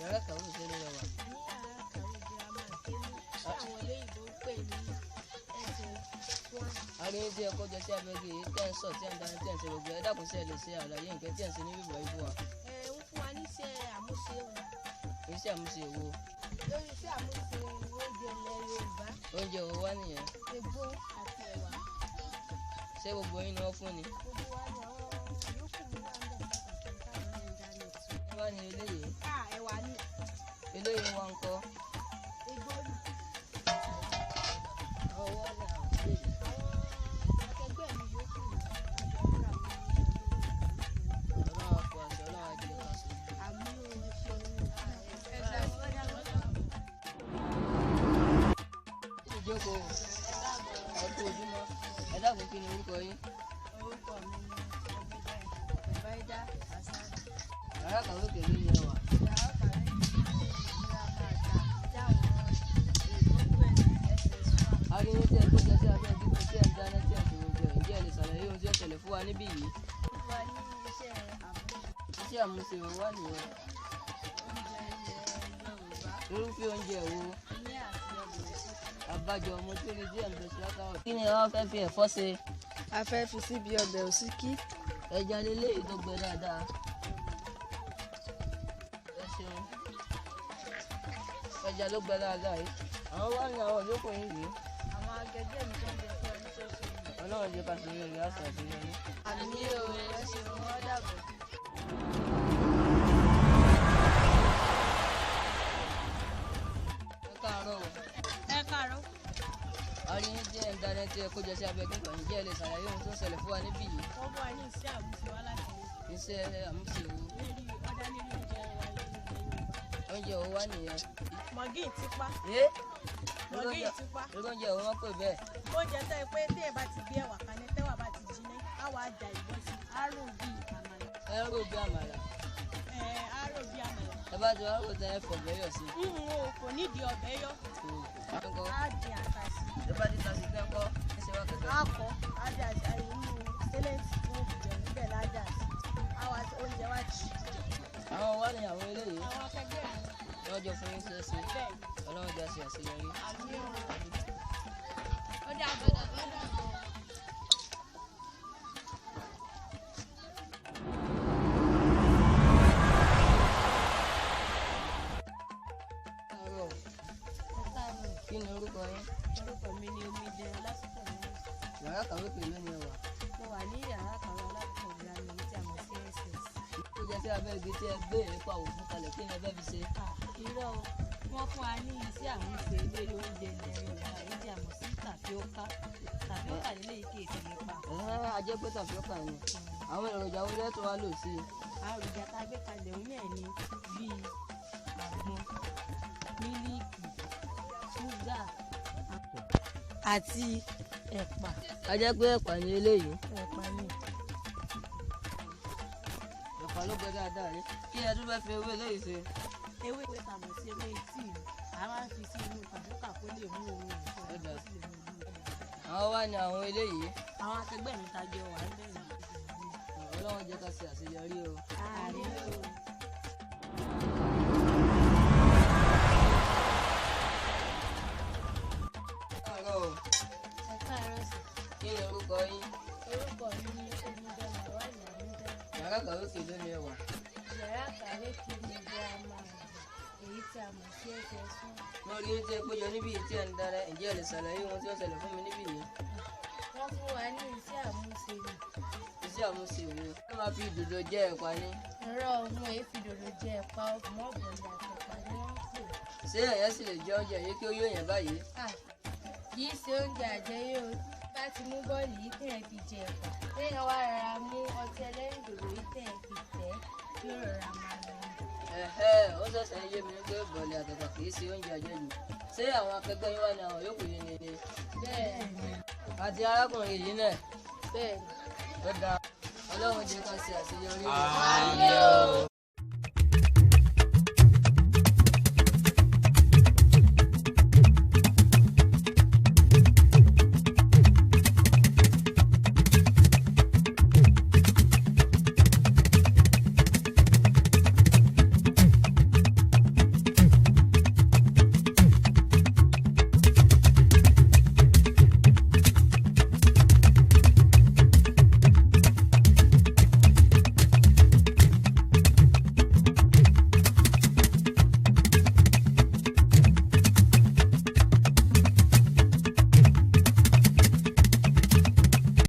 Yàrá kàwé ṣe ló wà. Ní yàrá ìkàwé girama Kémi tí àwọn olóyìnbó ń pè ní SS1. A rí tí ẹ kójọ sí abẹ́gẹ́ yìí tẹ́ ń sọ tí ẹ ń dáná tí ẹ ń ṣe gbogbo ẹ dákun sí ẹ lè ṣe àlàyé nǹkan tí ẹ ń ṣe ní bíbọ̀ yìí fún wa. Ẹ ń fún wa níṣẹ́ àmúṣe wọn. Iṣẹ́ àmúṣe wo? Lórí iṣẹ́ àmúṣe oúnjẹ ilẹ̀ Yorùbá. Oúnjẹ wo wá nìyẹn? Ègbó àti ẹ̀wà. Ṣé gbogbo yín ni wọ́n fún ni? Gbogbo wa ni àwọn yòókù mi wà ń bẹ̀ pàtàkì táwọn ń dáná ètò. Kí wá ní eléyìí? Ẹ̀wà ni. Eléyìí wá ń kọ́. Ègbó ni. Àwọn wá ní àwọn eléyìí. Àwọn akẹgbẹ́ mi yòókù ni àjọ ń kàwé ní Ọlọ́run á fọ àṣẹ, Ọlọ́run á jẹ́ ká sọ. Àmì ò ṣeun. Ẹ ṣeun. Ìjókòó, ẹ kú ojúmọ́, ẹ dákun, kí ni orúkọ yín? Orúkọ mi ni Ọbẹ̀dá Hasan. Yàrá kàwé kèlú ni ẹ wà. Yàrá kàwé mi ní girama àgbà tí àwọn èèbó ń pè ní SS1. A rí yín tí ẹ kójọ sí abẹ́ igi tí ẹ ń dáná tí ẹ ń ṣe gbogbo ẹ̀. Ǹjẹ́ ẹ lè ṣàlàyé ohun tí ó ṣẹlẹ̀ fún wa níbí yìí? Fún wa ní iṣẹ́ àmúṣe. Iṣẹ́ àmúṣe wo wá nìyẹn? Oúnjẹ ilẹ̀ Yorùbá. Irúfẹ́ oúnjẹ wo? Iyán àti ọbẹ̀ òsíkí. Àbájọ ọmọ tí ó lè díẹ̀ ń bẹ sí látàrọ̀. Kí ni ẹ wá fẹ́ fi ẹ̀fọ́ ṣe? A fẹ́ fi síbi ọbẹ̀ òsíkí. Ẹja leléyìí tó gbẹ dáadáa. Ẹ ṣeun. Ẹja ló gbẹ dáadáa yìí. Àwọn wá ní àwọn ìjókòó yìí yìí. Àwọn akẹgbẹ́ mi tó ń jẹ fún ọdún tó ṣe yìí. Ọlọ́run jẹ́ ká ṣe rere, á ṣàṣeyọrí. Àmì ò, ẹ ṣeun, wọ́n dàbọ̀. Ẹ káàárọ̀ o. Ẹ káàárọ̀. A rí yín tí ẹ ń dáná tí ẹ kójọ sí abẹ́ kíkọ́. Ǹjẹ́ ẹ lè ṣàlàyé ohun tó ń ṣẹlẹ̀ fún wa níbí yìí? Wọ́n fún wa ní iṣẹ́ àmúṣe wa láti Iṣẹ́ àmúṣe wo? Lérí ọ̀dà lérí oúnjẹ wa ilẹ̀ Yorùbá. Oúnjẹ wo wá nìyẹn? Mọ̀gí ìtìpá. Ẹ́ Mọ̀gí ìtìpá. Irú oúnjẹ wo wọ́n pè bẹ́ẹ̀? Oúnjẹ tó yẹ pé téèyàn bá ti gbé ẹ̀wà kaná, tẹ́wà bá ti jiná, á wàá da ìbọn sí i, á rò bí àmàlà. Ẹ rò bí àmàlà. Ẹ á rò bí àmàlà. Ẹ bá ti wá rò tán, ẹ fọ̀bẹ́ yọ̀ sí i. Ń wo kò nídìí ọbẹ̀ yọ. Ńkọ́? Á dín ata sí i. Ẹ bá ti ta sí tán kọ́, ẹ ṣe wá kẹ̀kẹ́. Á kọ́, á dà sí inú sẹ́lẹ̀tì tí wọ́n fi jẹun níbẹ̀ lájà sí. Á wá oúnjẹ wá jì. Àwọn wá ní àwọn eléyìí. Àwọn akẹgbẹ́ mi. Wọ́n jọ fún yín ṣe é ṣe. Bẹ́ẹ̀ ni. Ọlọ́run jẹ́ ṣe àṣeyọrí. Àmì ò. Ó dàbọ̀. Ó dàbọ̀. Káàárọ̀ o. Kí ni orúkọ yín? Orúkọ mi ni Omidan Ọlásùnkànmí. Yàrá kàwé pẹ̀lú ni ẹ wà. Mo wà ní yàrá kàwé alákọ̀ọ́bẹ̀rẹ̀ àmì tí a mọ̀ sí SS. Ó jẹ́ sí abẹ́ igi tí ẹ gbé èépa òfin kalẹ̀, kí ni ẹ fẹ́ fi ṣe? Irọ́ o, wọ́n fún wa ní iṣẹ́ àmúṣe lórí oúnjẹ ilẹ̀ Yorùbá èyí tí a mọ̀ sí tàpíókà. Tàpíókà lélẹ́yìí kì í ṣe nípa. Ẹ̀hẹ́n, a jẹ́ pé tàpíọ́kà ni. Àwọn èròjà wo lẹ́tọ̀ wá lò sí i? Àwọn èròjà tá a gbé kalẹ̀ òun náà ni bíi àgbọn, mílíìkì, ṣúgà àti ẹ̀pà. A jẹ́ pé ẹ̀pà ni eléyìí. Ẹ̀pà ni. Ẹ̀pà ló gbẹ dáadáa yìí. Kí ẹ tún fẹ́ fi ewé eléyìí ṣe? Ewé tá a mọ̀ sí ewé tíì a máa ń fi sí inú tàpíókà kó lè mú òun rẹ̀ Ó dáa. kó sì lè mú ojú rẹ̀. Àwọn wá ní àwọn eléyìí. Àwọn akẹgbẹ́ mi ta jọ wà ń bẹ̀rẹ̀. Ọlọ́run jẹ́ ká ṣe àṣeyọrí o. Àmín o. Káàárọ̀ o. Ẹ káàárọ̀ sí. Kí ni orúkọ yín? Orúkọ mi ni Omidan Lawal Lamida. Yàrá kàwé kèló ni ẹ wà. Yàrá kàwé kejì girama àgbà èyí tí a mọ̀ sí SS1. Mo rí yín tí ẹ péjọ níbí yìí tí ẹ ń dára. Ǹjẹ́ ẹ lè ṣàlàyé ohun tí ó ṣẹlẹ̀ fún mi níbí yìí? Wọ́n fún wa ní iṣẹ́ àmúṣe ni. Iṣẹ́ àmúṣe wo? Ẹ máa fi dòdò jẹ ẹ̀pà ni. Ẹ̀rọ ohun èéfì dòdò jẹ ẹ̀pà ọmọ bọ̀lì àtẹ̀pà ni wọ́n ń pè. Ṣé ẹ̀yẹ́ sì lè jẹ oúnjẹ yìí kí ó yó yẹn báyìí? À, kì í ṣe oúnjẹ àjẹyó o. Bá ti mú bọ́ọ̀lì yìí téèyàn fi jẹ ẹ̀pà, téèyàn wá rọra mú ọtí ẹlẹ́rìndòdò yìí téèyàn fi tẹ̀ ẹ́, yóò rọra máa lọ. Ẹ̀hẹ́, ó ṣẹ̀ṣẹ̀ ń yé mi pé bọ̀lì àtẹ̀pà kì í ṣe oúnjẹ àjẹjù. Ṣé àwọn akẹgbẹ́ yín wá ní àwọn yòókù yìí ni? Bẹ́ẹ̀ni. Àti arákùnrin yìí náà. Bẹ́ẹ̀ni. Ó dáa. Ọlọ́run jẹ́ ká ṣe àṣeyọrí o. Àmín o.